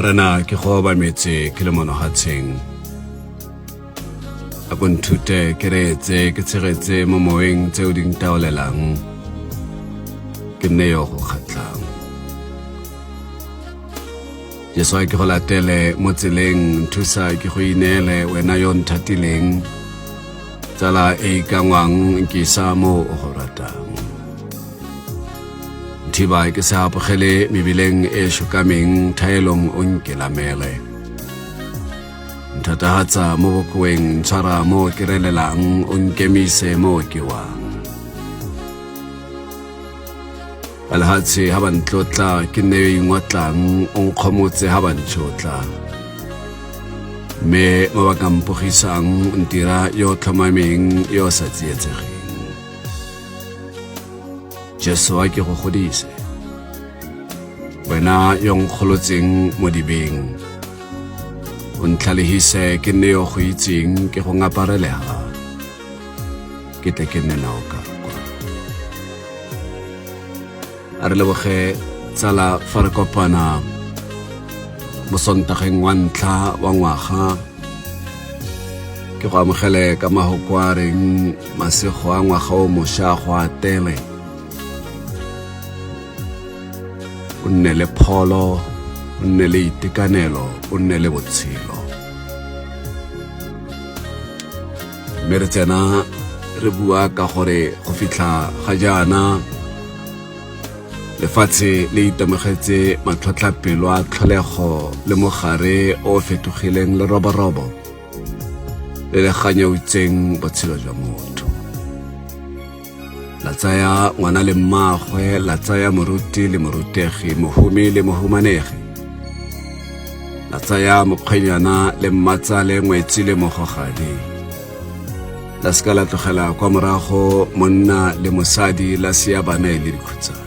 Morena ke go obametse ke le monogatsheng a ko nthute ke reetse ke tshegetse mo moweng tse o di ntaolelang ke nne yo go kgatlhang. Jesu a ke go latele mo tseleng, nthusa ke go ineele wena yo nthatileng, tsala e ikangwang nkisa mo o go ratang. Nthiba ke se apogele mebileng e šokameng, thaelong o nkelamele. Nthatahatsa mo bokoeng, ntshwara mo ke relelang, o nkemise mo ke wang. Ba lehatshe ha ba ntlotla, ke nne yo ingotlang, o nkgomotse ha ba ntshotla. Mme mo ba ka mpogisang, ntira yo tlhomameng, yo sa tsietsegeng. Jesu a ke go godise, wena yo nkgolotseng mo dibeng. O ntlhalehise ke nne yo go itseng, ke go ngaparelega, ke tle ke nne nao ka kwa. A re leboge tsala fa re kopana mo Sontageng wa ntlha wa ngwaga. Ke go amogele ka mahoko a reng masego a ngwaga o mošwa go atele, o nne le pholo, o nne le itekanelo, o nne le botshelo. Mme re tsena re bua ka gore go fitlha ga jaana lefatshe le itemogetse matlhotlhapelo a tlholego le mogare o fetogileng leroborobo le le ganyautseng botshelo jwa motho. La tsaya ngwana le mmaagwe, la tsaya moruti le morutegi, mohumi le mohumanegi, la tsaya mokgwenyana le mmatsale, ngwetsi le mogogadi. La seka la tlogela kwa morago monna le mosadi, la sia bana e le dikhutsana.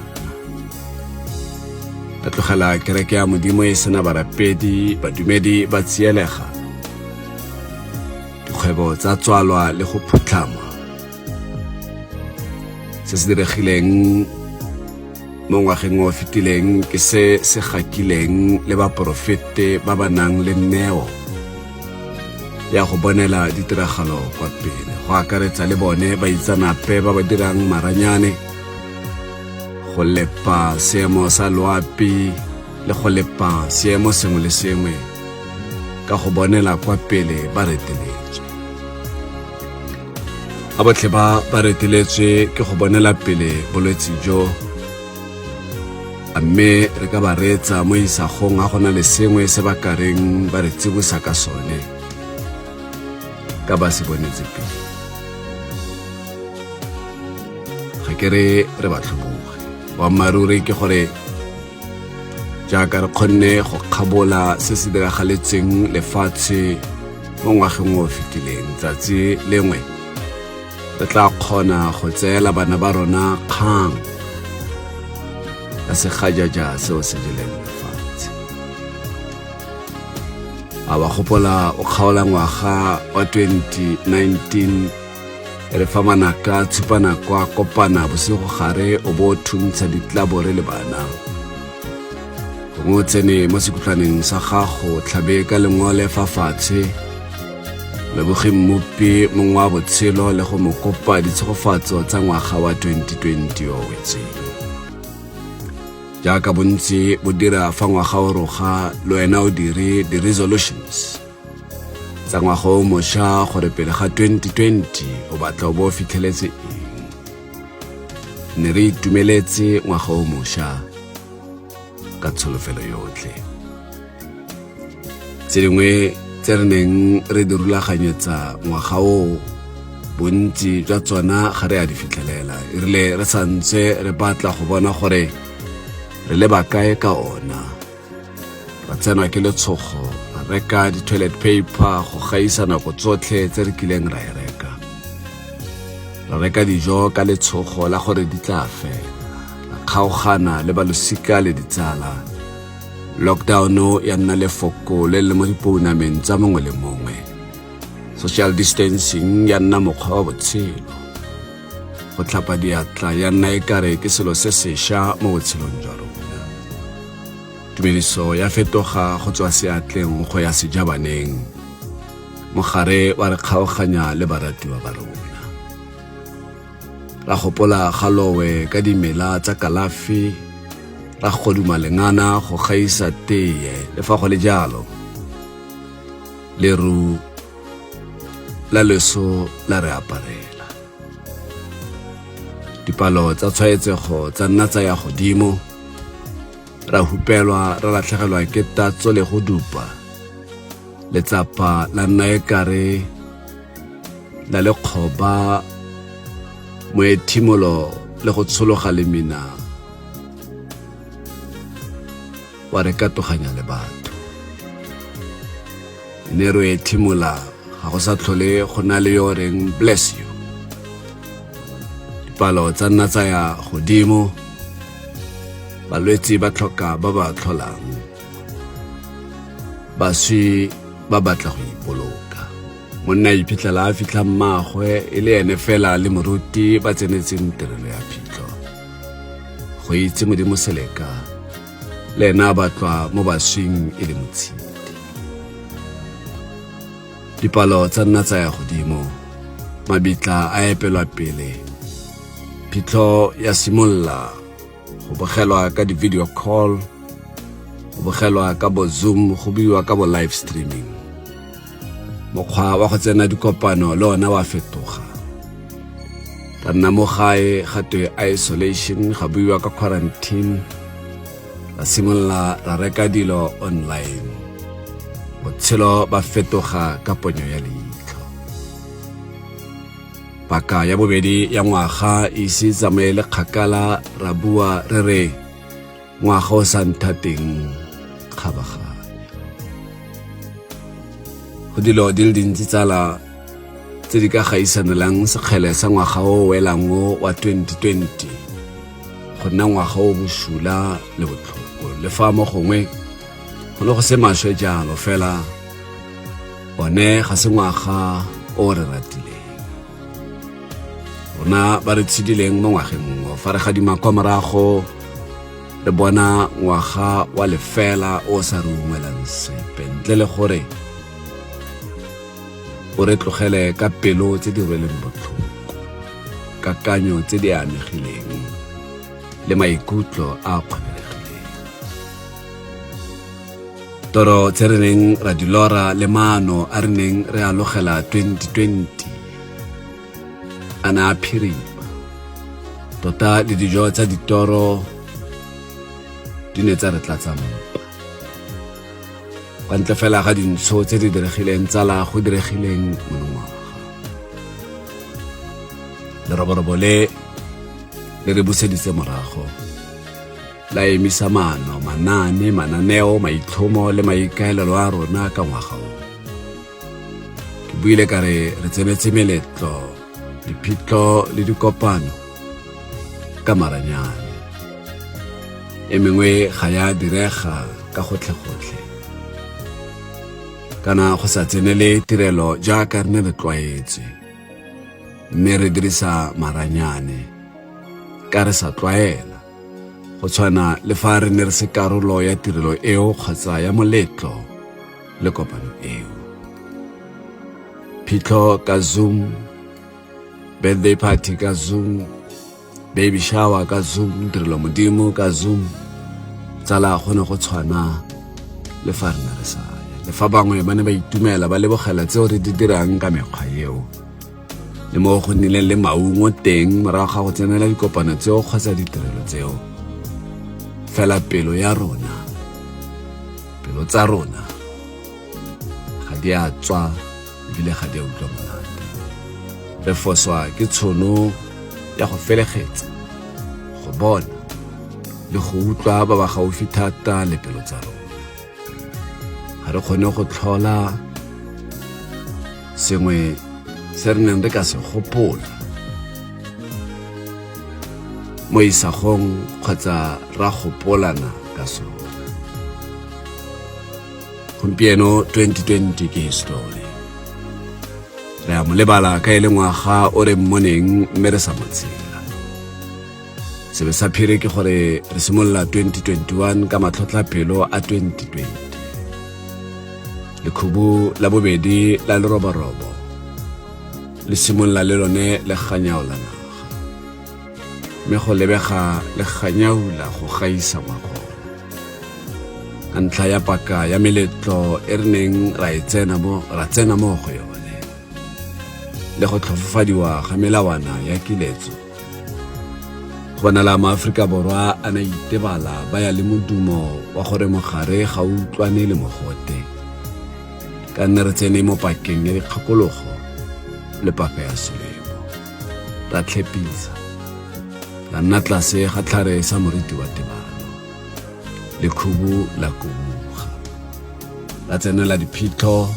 La tlogela kereke ya Modimo e sena barapedi, badumedi ba tsielega, dikgwebo tsa tswalwa le go phutlhama. Se se diregileng mo ngwageng o fetileng ke se se gakileng le baporofete ba ba nang le neo ya go bonela ditiragalo kwa pele, go akaretsa le bone baitsanape ba ba dirang maranyane go lepa seemo sa loapi le go lepa seemo sengwe le sengwe ka go bonela kwa pele ba reteletswe. A botlhe ba ba reteletswe ke go bonela pele bolwetse jo, a mme re ka ba reetsa mo isagong a go na le sengwe se ba ka reng ba re tsibosa ka sone ka ba se bonetse pele? Ga ke re re ba tlhoboge. Boammaaruri ke gore jaaka re kgonne go kgabola se se diragaletseng lefatshe mo ngwageng o fetileng, tsatsi lengwe re tla kgona go tseela bana ba rona kgang ka segajaja seo se jeleng lefatshe. A wa gopola o kgaola ngwaga wa 2019 re fa manaka tshupanako a kopana bosigo gare, o bo o thuntsha ditlabore le bana? Gongwe o tsene mo sekutlwaneng sa gago, tlhabe ka lengole fa fatshe, leboge Mmopi mongwe wa botshelo le go mo kopa ditshegofatso tsa ngwaga wa 2020 o wetseng. Jaaka bontsi bo dira fa ngwaga o roga, le wena o dire di-resolutions tsa ngwaga o mošwa gore pele ga 2020 o batla o bo o fitlheletse eng. Ne re itumeletse ngwaga o mošwa ka tsholofelo yotlhe. Tse dingwe tse re neng re di rulaganyetsa ngwaga o, bontsi jwa tsona ga re a di fitlhelela. E rile re sa ntse re batla go bona gore re leba kae ka ona, ra tsenwa ke letshogo, ra Reka di-toilet paper go gaisa nako tsotlhe tse re kileng ra e reka. Ra reka dijo ka letshogo la gore di tla fela. Ra kgaogana le balosika le ditsala. Lockdown ya nna lefoko le le mo dipounameng tsa mongwe le mongwe. Social distancing ya nna mokgwa wa botshelo. Go tlhapa diatla ya nna e kare ke selo se sešwa mo botshelong jwa rona. Tumediso ya fetoga go tswa seatleng go ya sejabaneng. Mogare wa re kgaoganya le baratiwa ba rona. Ra gopola galowe ka dimela tsa kalafi, ra goduma lengana go gaisa teye, le fa go le jalo, leru la leso la re aparela. Dipalo tsa tshwaetsego tsa nna tsa ya godimo, ra hupelwa ra latlhegelwa ke tatso le go dupa. Letsapa la nna e kare la lekgoba moethimolo le go tshologa lemina wa re katoganya le batho. Ne re ethimola ga go sa tlhole go na le yo reng bless you. Dipalo tsa nna tsa ya godimo, balwetse ba tlhoka ba ba tlholang, baswi ba batla go ipoloka. Monna a iphitlhela a fitlha mmaagwe e le ene fela le moruti ba tsenetseng tirelo ya phitlho. Go itse Modimo Seleka le ena a batlwa mo baswing e le motshidi. Dipalo tsa nna tsa ya godimo, mabitla a epelwa pele, phitlho ya simolola go bogelwa ka di-video call, go bogelwa ka bo Zoom, go buiwa ka bo live streaming. Mokgwa wa go tsena dikopano le ona wa fetoga. Ra nna mo gae ga twe isolation, ga buiwa ka quarantine, ra simolola ra reka dilo online. Botshelo ba fetoga ka ponyo ya leitlho. Paka ya bobedi ya ngwaga e ise tsamaye le kgakala, ra bua re re ngwaga o sa nthateng kgabaganya. Go dilo di le dintsi tsala tse di ka gaisanelang sekgele sa ngwaga o welang o wa 2020 go nna ngwaga o bosula le botlhoko. Le fa mo gongwe go ne go se maswe jalo, fela one ga se ngwaga o re ratileng. Rona ba re tshedileng mo ngwageng o, fa re gadima kwa morago re bona ngwaga wa lefela o sa re ungwelang sepe, ntle le gore o re tlogele ka pelo tse di rweleng botlhoko, kakanyo tse di amegileng le maikutlo a kgoberegileng. Toro tse re neng ra di lora le maano a re neng re a logela 2020 a ne a phirima. Tota le dijo tsa ditoro di ne tsa re tlatsa mpa. Kwa ntle fela ga dintsho tse di diregileng tsala go diregileng monongwaga. Leroborobo le le re buseditse morago, la emisa maano, manaane, mananeo, maitlhomo le maikaelelo a rona ka ngwaga o. Ke buile ka re re tsenetse meletlo, diphitlho le dikopano ka maranyane. E mengwe ga ya direga ka gotlhe-gotlhe, kana go sa tsenele tirelo jaaka re ne re tlwaetse, mme re dirisa maranyane ka re sa tlwaela, go tshwana le fa re ne re se karolo ya tirelo eo kgotsa ya moletlo le kopano eo. Phitlho ka Zoom, birthday party ka Zoom, baby shower ka Zoom, tirelo modimo ka Zoom, tsala go ne go tshwana le fa re ne re sa ya. Le fa bangwe ba ne ba itumela ba lebogela tseo re di dirang ka mekgwa eo, le mo go nnileng le maungo teng morago ga go tsenela dikopano tseo kgotsa ditirelo tseo, fela pelo ya rona, pelo tsa rona ga di a tswa ebile ga di a utlwa monate. Re foswa ke tshono ya go felegetsa, go bona le go utlwa ba ba gaufi thata le pelo tsa rona. Ga Ga re kgone go tlhola sengwe se re neng re ka se gopola mo isagong kgotsa ra gopolana ka sona. Gompieno 2020 ke history. Re a mo lebala ka e le ngwaga o re mmoneng mme re sa mo tshela. Sebe sa phiri ke gore re simolola 2021 ka matlhotlhapelo a 2020. Lekhubu la bobedi la leroborobo le simolola le lone le ganyaola naga, mme go lebega le ganyaula go gaisa ngwagola ka ntlha ya paka ya meletlo e re neng ra e tsena mo ra tsena mo go yone le go tlhofofadiwa ga melawana ya kiletso. Go bonala maAforika Borwa a na itebala ba ya le modumo wa gore mogare ga o utlwane le mogote, ka nne re tsene mo pakeng ya dikgakologo le paka ya selemo, ra tlhepisa, ra nna tlase ga tlhare sa moriti wa tebalo, lekhubu la kubuga, ra tsenela diphitlho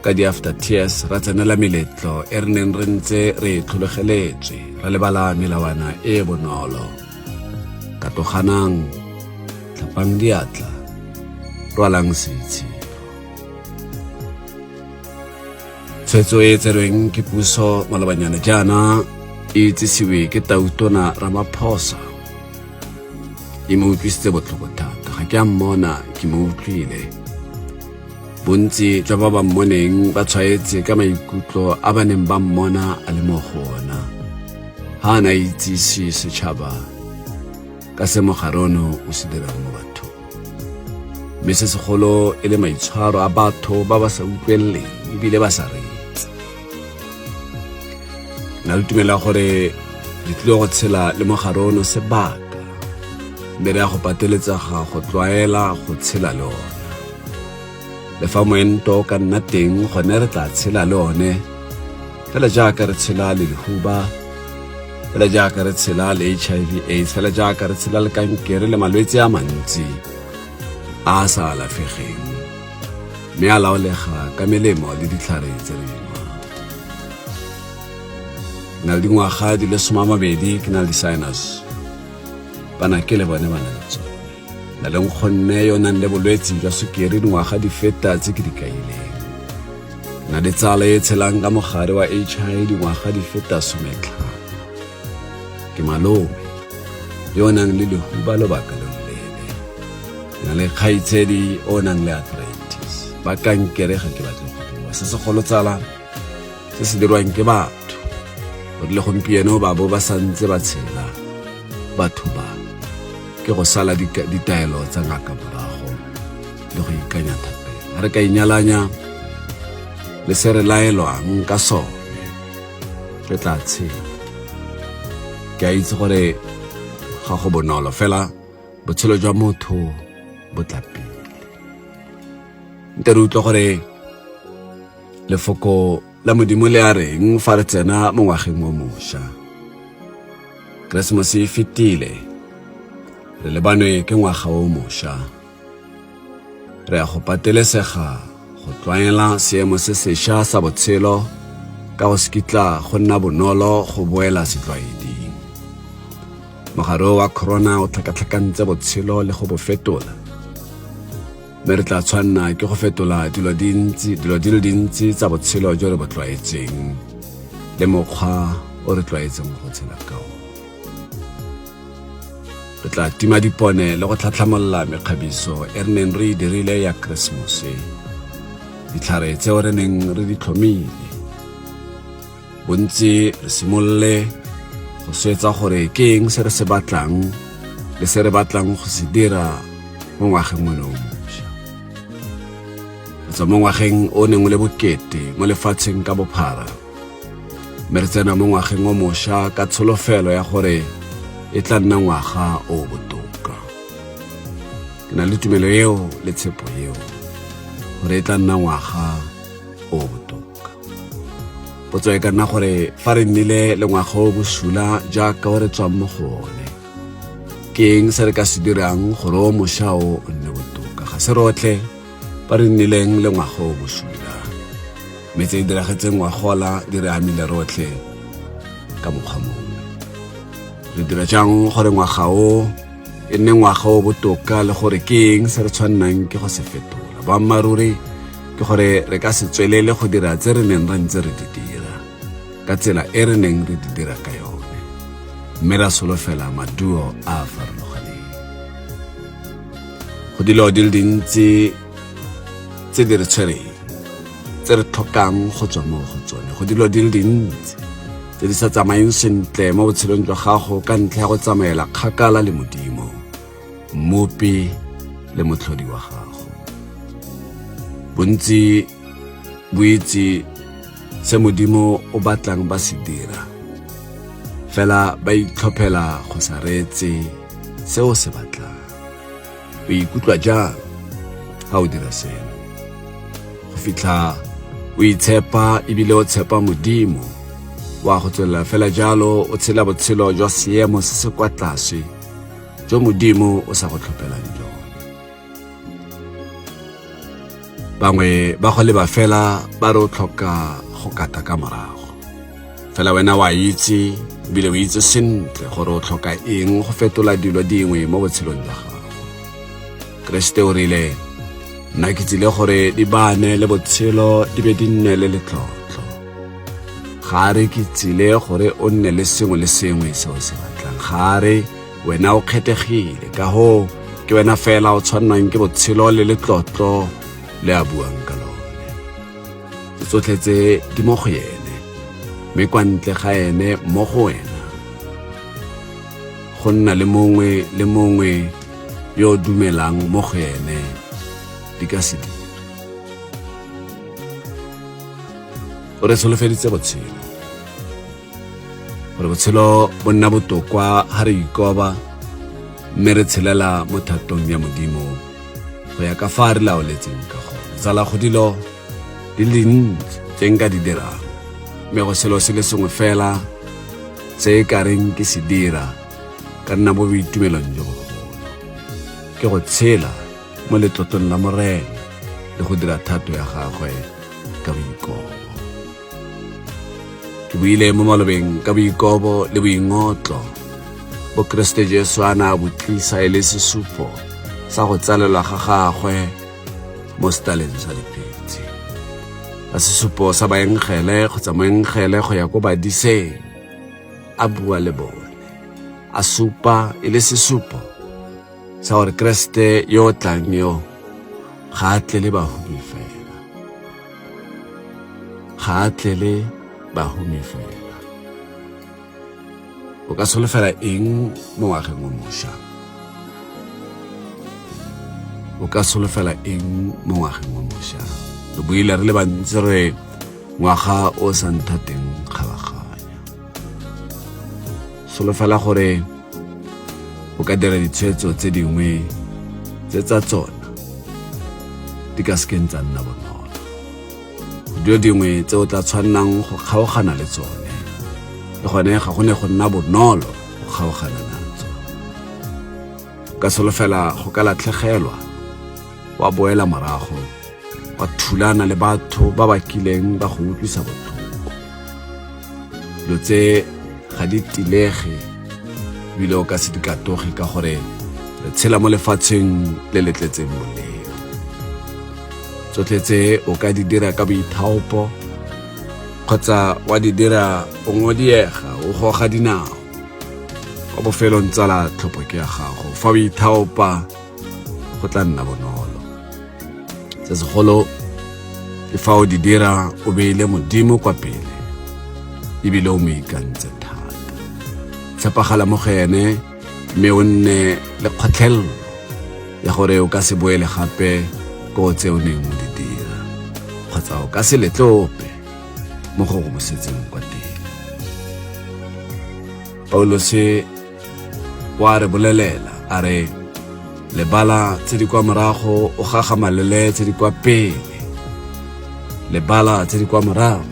ka di-after tears, ra tsenela meletlo e re neng re ntse re e tlhologeletswe, ra lebala melawana e e bonolo: katoganang, tlhapang diatla, rwalang seitshiro. Tshwetso e e tserweng ke puso malobanyana jaana e itsisiwe ke Tautona Ramaphosa e mo utlwisitse botlhoko thata. Ga ke a mmona, ke mo utlwile. Bontsi jwa ba ba mmoneng ba tshwaetse ka maikutlo a ba neng ba mmona a le mo go ona ha a na itsise setšhaba ka se mogare ono o se dirang mo bathong, mme se segolo e le maitshwaro a batho ba ba sa utlweleleng ebile ba sa reetse. Na le tumela gore re tlile go tshela le mogare ono sebaka, mme re ya go pateletsega go tlwaela go tshela le ona. Le fa moento o ka nna teng, gone re tla tshela le one fela jaaka re tshela le lehuba, fela jaaka re tshela le HIV AIDS, fela jaaka re tshela le kankere le malwetse a mantsi a a sa alafegeng mme a laolega ka melemo le ditlhare tse re di nwang. Ke na le dingwaga di le 20 ke na le di-sinus, bana ke le bone ba na le tsone. Na le nkgonne yo nang le bolwetse jwa sukiri dingwaga di feta tse ke di kaileng. Na le tsala e tshelang ka mogare wa HIV dingwaga di feta 15. Ke malome yo o nang le lehuba lobaka lo loleele. Na le kgaitsedi o nang le arthritis. Ba kankere ga ke batle go bua. Se segolo tsala se se dirwang ke batho gore le gompieno ba bo ba santse ba tshela, batho ba, ke go sala ditaelo tsa ngaka morago le go ikanya thapelo. Ga re ka inyalanya le se re laelwang ka sone, re tla tshela. Ke a itse gore ga go bonolo, fela botshelo jwa motho bo tla pele. Nte re utlwe gore lefoko la Modimo le a reng fa re tsena mo ngwageng o mošwa. Keresemose e fetile, re lebanwe ke ngwaga o mošwa. Re ya go patelesega go tlwaela seemo se sešwa sa botshelo ka go se kitla go nna bonolo go boela setlwaeding. Mogare wa corona o tlhakatlhakantse botshelo le go bo fetola, mme re tla tshwanna ke go fetola dilo di le dintsi tsa botshelo jo re bo tlwaetseng le mokgwa o re tlwaetseng go tshela ka one. Re tla tima dipone le go tlhatlhamolola mekgabiso e re neng re e dirile ya Keresemose, ditlhare tseo re neng re di tlhomile. Bontsi re simolole go swetsa gore ke eng se re se batlang le se re batlang go se dira mo ngwageng ono o mošwa. Re tswa mo ngwageng o neng o le bokete mo lefatsheng ka bophara, mme re tsena mo ngwageng o mošwa ka tsholofelo ya gore e tla nna ngwaga o o botoka. Ke na le tumelo eo le tshepo eo gore e tla nna ngwaga o o botoka. Potso e ka nna gore fa re nnile le ngwaga o bosula jaaka o re tswang mo go one, ke eng se re ka se dirang gore o mošwa o o nne botoka? Ga Ga se rotlhe ba re nnileng le ngwaga o bosula, mme tse di diragetseng ngwagola di re amile rotlhe ka mokgwa mongwe. Re dira jang gore ngwaga o e nne ngwaga o botoka le gore ke eng se re tshwannang ke go se fetola? Boammaaruri ke gore re ka se tswelele go dira tse re neng re ntse re di dira ka tsela e re neng re di dira ka yone, mme ra solofela maduo a a farologaneng. Go dilo di le dintsi tse di re tshwereng, tse re tlhokang go tswa mo go tsone. Go dilo di le dintsi tse di sa tsamayeng sentle mo botshelong jwa gago ka ntlha ya go tsamaela kgakala le Modimo, Mmopi le Motlhodi wa gago. Bontsi bo itse se Modimo o batlang ba se dira, fela ba itlhophela go sa reetse se o se batlang. O ikutlwa jang fa o dira seno? Go fitlha o itshepa ebile o tshepa Modimo, wa go tswelela fela jalo o tshela botshelo jwa seemo se se kwa tlase jo Modimo o sa go tlhophelang jone. Bangwe ba go leba fela ba re o tlhoka go kata ka morago, fela wena wa itse ebile o itse sentle gore o tlhoka eng go fetola dilo dingwe mo botshelong jwa gago. Keresete o rile, nna ke tsile gore di bane le botshelo di be di nne le letlotlo. Ga re ke tsile gore o nne le sengwe le sengwe se o se batlang. Ga re wena o kgethegile, ka hoo ke wena fela o tshwannwang ke botshelo le letlotlo le a buang ka lone. Tse tsotlhe tse di mo go ene, mme kwa ntle ga ene mo go wena go nna le mongwe le mongwe yo o dumelang mo go ene di ka se dire. O re solofeditse botshelo, gore botshelo bo nna botokwa ha re ikoba mme re tshelela mo thatong ya Modimo go ya ka fa re laoletseng ka gone. Tsala, go dilo di le dintsi tse nka di dirang, mme go selo se le sengwe fela se e ka reng ke se dira ka nna mo boitumelong jo bogolo, ke go tshela mo letlotlong la Morena le go dira thato ya gagwe ka boikobo. Ke buile mo malobeng ka boikobo le boingotlo bo Keresete Jesu a na a bo tlisa e le sesupo sa go tsalelwa ga gagwe mo setaleng sa dipitse, ka sesupo sa baengele kgotsa moengele go ya ko badiseng a bua le bone, a supa e le sesupo sa gore Keresete yo o tlang yo ga a tlele bahumi fela, ga a tlele bahumi fela. O ka solofela eng mo ngwageng o mošwa? O ka solofela eng mo ngwageng o mošwa? Re buile re le bantsi re ngwaga o sa nthateng kgabaganya. Solofela gore o ka dira ditshwetso tse dingwe tse tsa tsona di ka sekeng tsa nna bonolo. Dilo dingwe tse o tla tshwannang go kgaogana le tsone, le gone ga go ne go nna bonolo go kgaogana natso. O ka solofela go ka latlhegelwa, wa boela morago, wa thulana le batho ba ba kileng ba go utlwisa botlhoko. Dilo tse ga di tilege ebile o ka se di katoge ka gore re tshela mo lefatsheng le le tletseng boleo. Tsotlhe tse o ka di dira ka boithaopo kgotsa wa di dira o ngodiega, o goga dinao. Kwa bofelong tsala tlhopho ke ya gago. Fa o ithaopa go tla nna bonolo. Se segolo ke fa o di dira o beile Modimo kwa pele ebile o mo ikantse thata. Tshepagala mo go ene mme o nne le kgotlhelelo ya gore o ka se boele gape ko tse o neng o di dira, kgotsa o ka se letlope mo go go bosetseng kwa teng. Paulose wa re bolelela a re, lebala tse di kwa morago o gagamalele tse di kwa pele. Lebala tse di kwa morago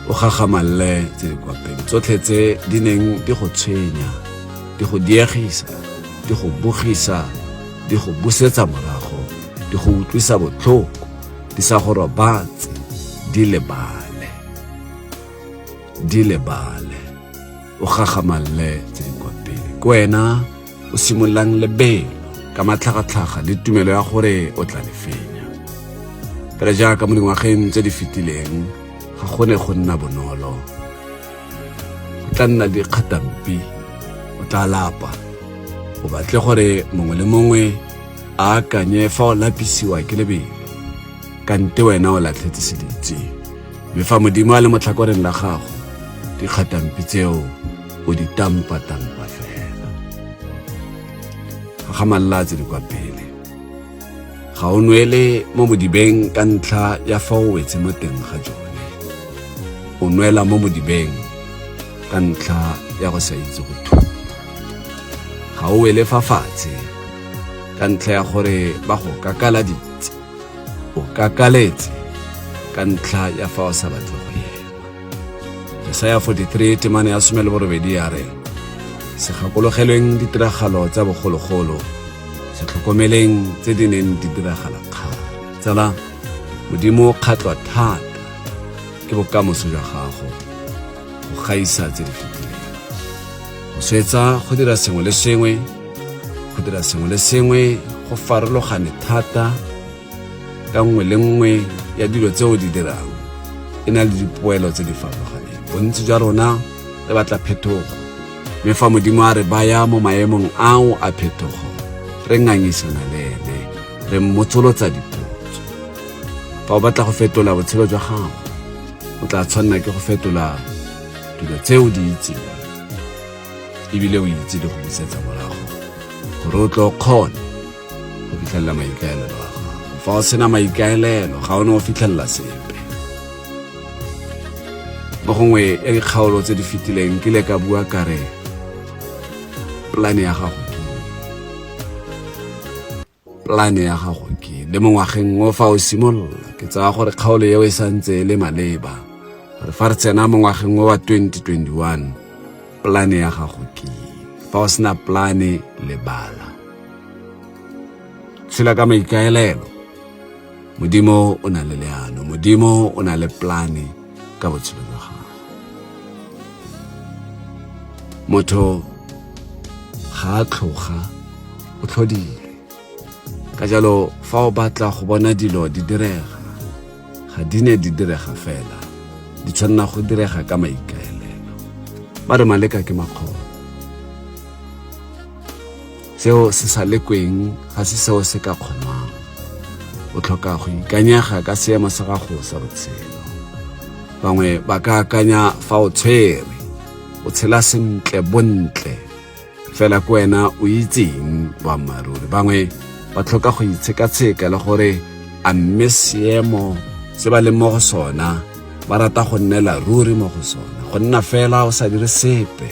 o gagamalele tse di kwa pele. Tsotlhe tse di neng di go tshwenya, di go diegisa, di go bogisa, di go busetsa morago. di go utlwisa botlhoko, di sa go robatse, di lebale. Di lebale. O gagamalle tse di kwa pele. Ke wena o simololang lebelo ka matlhagatlhaga le tumelo ya gore o tla le fenya. Fela jaaka mo dingwageng tse di fetileng, ga go ne go nna bonolo. Go tla nna dikgatampi, o tla lapa. O batle gore mongwe le mongwe a akanye fa o lapisiwa ke lebelo, kante wena o latlhetse seditse. Mme fa Modimo a le mo tlhakoreng la gago, dikgatampi tseo o di tampa-tampa fela. Gagamalela tse di kwa pele. Ga o nwele mo modibeng ka ntlha ya fa o wetse mo teng ga jone. O nwela mo modibeng ka ntlha ya go sa itse go thuma. Ga o wele fa fatshe ka ntlha ya gore ba go kakaladitse. O kakaletse ka ntlha ya fa o sa batle go ema. Jesaya 43 temana ya 18 ya re, Se gakologelweng ditiragalo tsa bogologolo, se tlhokomeleng tse di neng di diragala kgale. Tsala, Modimo o kgatlwa thata ke bokamoso jwa gago go gaisa tse di fetileng. Go swetsa go dira sengwe le sengwe, go dira sengwe le sengwe go farologane thata ka nngwe le nngwe ya dilo tse o di dirang e na le dipoelo tse di farologaneng. Bontsi jwa rona re batla phetogo, mme fa Modimo a re baya mo maemong ao a phetogo, re ngangisana le ene, re mmotsolotsa dipotso. Fa o batla go fetola botshelo jwa gago, o tla tshwanela ke go fetola dilo tse o di itseng, ebile o itse le go busetsa morago gore o tlo kgone go fitlhelela maikaelelo a gago. Fa o sena maikaelelo, ga o ne o fitlhelela sepe. Mo gongwe ya dikgaolo tse di fetileng ke ile ka bua ka re polane ya gago ke polane ya gago ke le mo ngwageng o fa o simolola, ke tsaya gore kgaolo eo e santse e le maleba gore fa re tsena mo ngwageng o wa 2021, polane ya gago ke. Fa o sena polane, lebala. Tshela ka maikaelelo. Modimo o na le leano, Modimo o na le polane ka botshelo jwa gago. Motho ga a tlhoga o tlhodilwe. Ka jalo fa o batla go bona dilo di direga, ga di ne di direga fela, di tshwanela go direga ka maikaelelo. Ba re maleka ke makgoba. Seo se sa lekweng ga se seo se ka kgonwang. O tlhoka go ikanyega ka seemo sa gago sa botshelo. Bangwe ba ka akanya fa o tshwere, o tshela sentle bontle, fela ke wena o itseng boammaaruri. Bangwe ba tlhoka go itshekatsheka le gore a mme seemo se ba leng mo go sona ba rata go nnela ruri mo go sona. Go nna fela o sa dire sepe,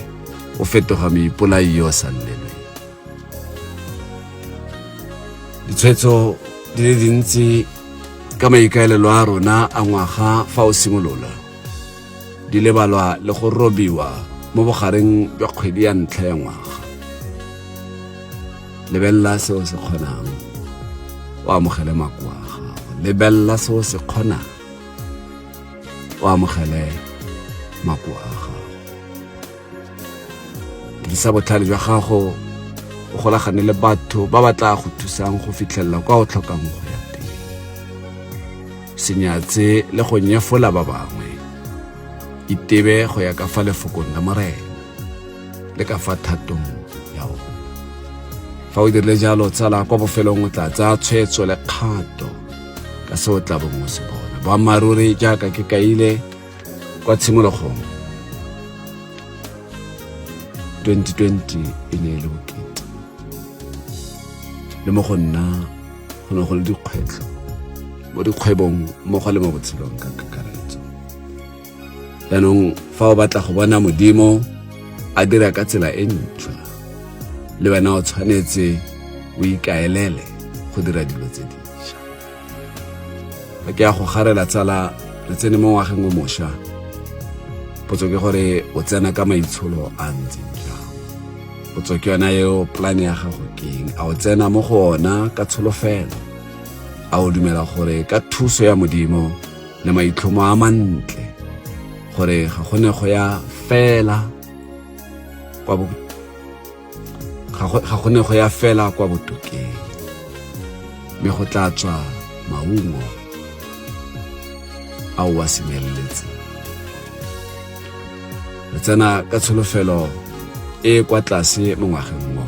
o fetoga moipolai yo o sa llelweng. Ditshwetso di le dintsi ka maikaelelo a rona a ngwaga fa o simolola di lebalwa le go robiwa mo bogareng jwa kgwedi ya ntlha ya ngwaga. Lebelela se o se kgonang, o amogele makoa a gago. Lebelela se o se kgonang, o amogele makoa a gago. Dirisa botlhale jwa gago, o golagane le batho ba ba tla go thusang go fitlhelela kwa o tlhokang go ya teng. Se nyatse le go nyefola ba bangwe. Itebe go ya ka fa lefokong la Morena le ka fa thatong ya ona. Fa o dirile jalo, tsala, kwa bofelong o tla tsaya tshwetso le kgato ka se o tla bong o se bona. Boammaaruri jaaka ke kaile kwa tshimologong, 2020 e ne e le bokete. Le mo go nna go ne go le dikgwetlho mo dikgwebong mmogo le mo botshelong ka kakaretso. Jaanong fa o batla go bona Modimo a dira ka tsela e ntšhwa, le wena o tshwanetse o ikaelele go dira dilo tse dišwa. Fa ke ya go garela tsala, re tsene mo ngwageng o mošwa. Potso ke gore o tsena ka maitsholo a ntseng jang? Potso ke yona eo, polane ya gago ke eng? A o tsena mo go ona ka tsholofelo? A o dumela gore ka thuso ya Modimo le maitlhomo a mantle gore ga go ne go ya fela kwa ga go ne go ya fela kwa botokeng, mme go tla tswa maungo a o a semeleletseng? Re tsena ka tsholofelo e e kwa tlase mo ngwageng o,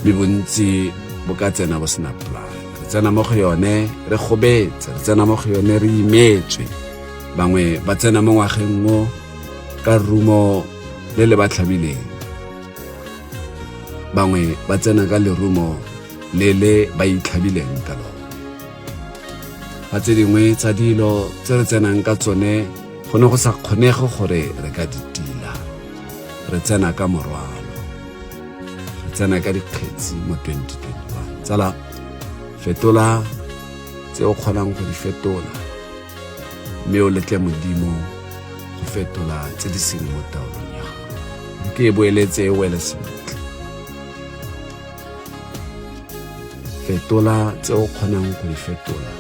mme bontsi bo ka tsena bo sena plan. Re tsena mo go yone re gobetse, re tsena mo go yone re imetswe. Bangwe ba tsena mo ngwageng o ka rumo le le ba tlhabileng, bangwe ba tsena ka lerumo le le ba itlhabileng ka lone. Fa tse dingwe tsa dilo tse re tsenang ka tsone go ne go sa kgonege gore re ka di tila, re tsena ka morwalo, re tsena ka dikgetsi mo 2021. Tsala, fetola tse o kgonang go di fetola, mme o letle Modimo go fetola tse di seng mo taolong ya gago. Ke e boeletse e wele sentle. Fetola tse o kgonang go di fetola,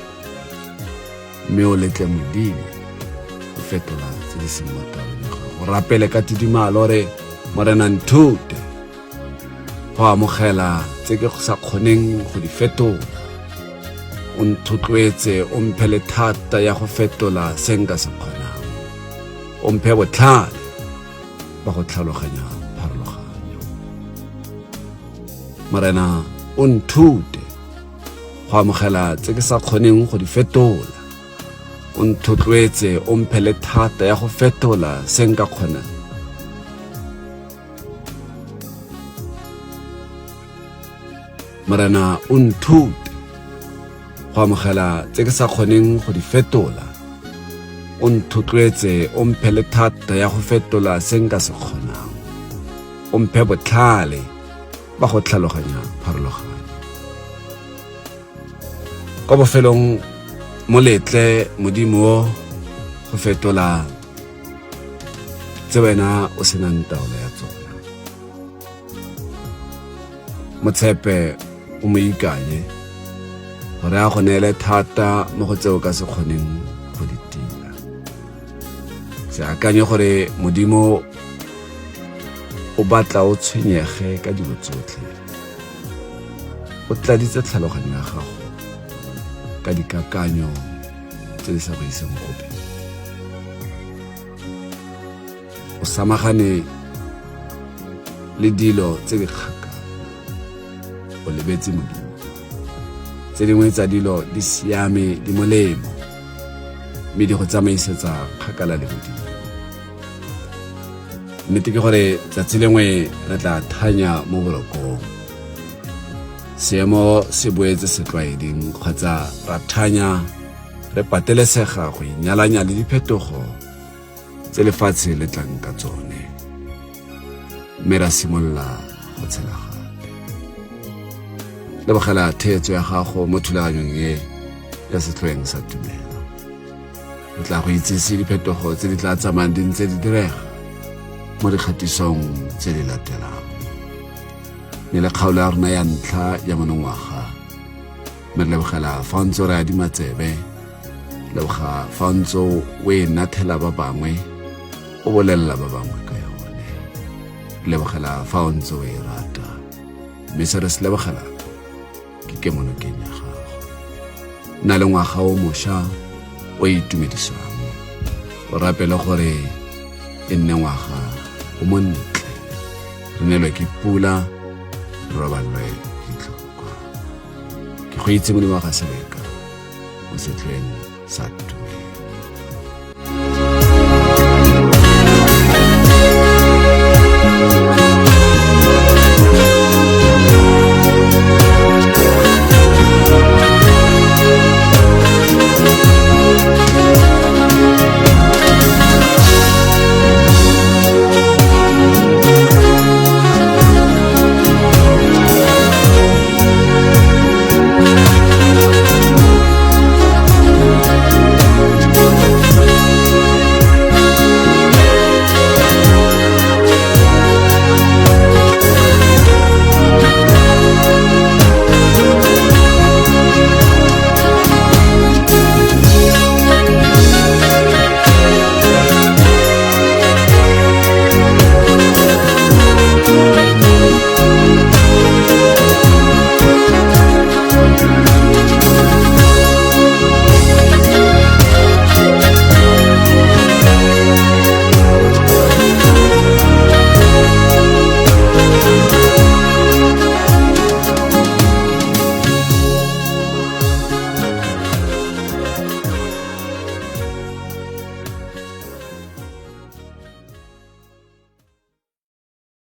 mme o letle Modimo go fetola tse di seng mo taolong ya gago. Rapele ka tidimalo, re Morena, nthute go amogela tse ke sa kgoneng go di fetola, o nthotloetse, o mphe le thata ya go fetola se nka se kgonang, o mphe botlhale ba go tlhaloganya pharologanyo. Morena, o nthute go amogela tse ke sa kgoneng go di fetola, o nthotloetse, o mphe le thata ya go fetola se nka kgonang. Morena, o nthute go amogela tse ke sa kgoneng go di fetola, o nthotloetse, o mphe le thata ya go fetola se nka se kgonang, o mphe botlhale ba go tlhaloganya pharologanyo. Kwa bofelong, mo letle Modimo go fetola tse wena o senang taolo ya tsona. Motshepe, o mo ikanye gore a go neele thata mo go tse o ka se kgoneng go di tila. Se akanye gore Modimo o batla o tshwenyege ka dilo tsotlhe. O tladitse tlhaloganyo ya gago ka dikakanyo tse di sa go iseng gope. O samagane le dilo tse di kgakala, o lebetse Modimo. Tse dingwe tsa dilo di siame, di molemo, mme di go tsamaisetsa kgakala le Modimo. Nnete ke gore tsatsi lengwe re tla thanya mo borokong, seemo se boetse setlwaeding, kgotsa ra thanya re patelesega go inyalanya le diphetogo tse lefatshe le tlang ka tsone, mme ra simolola go tshela gape. Lebogela theetso ya gago mo thulaganyong e ya Setlhoeng sa Tumelo. Re tla go itsise diphetogo tse di tla tsamayang di ntse di direga mo dikgatisong tse di latelang. Mme le kgaolo ya rona ya ntlha ya monongwaga, mme re lebogela fa o ntse o re adima tsebe, leboga fa o ntse o e nathela ba bangwe, o bolelela ba bangwe ka yone. Lebogela fa o ntse o e rata, mme se re se lebogela ke kemonokeng ya gago. Nna le ngwaga o mošwa o itumedisang, o rapele gore e nne ngwaga o montle, re nelwe ke pula, re robalelwe ditlhokwa. Ke go itse Modimo wa ga Seleka mo setlhoeng sa tumelo.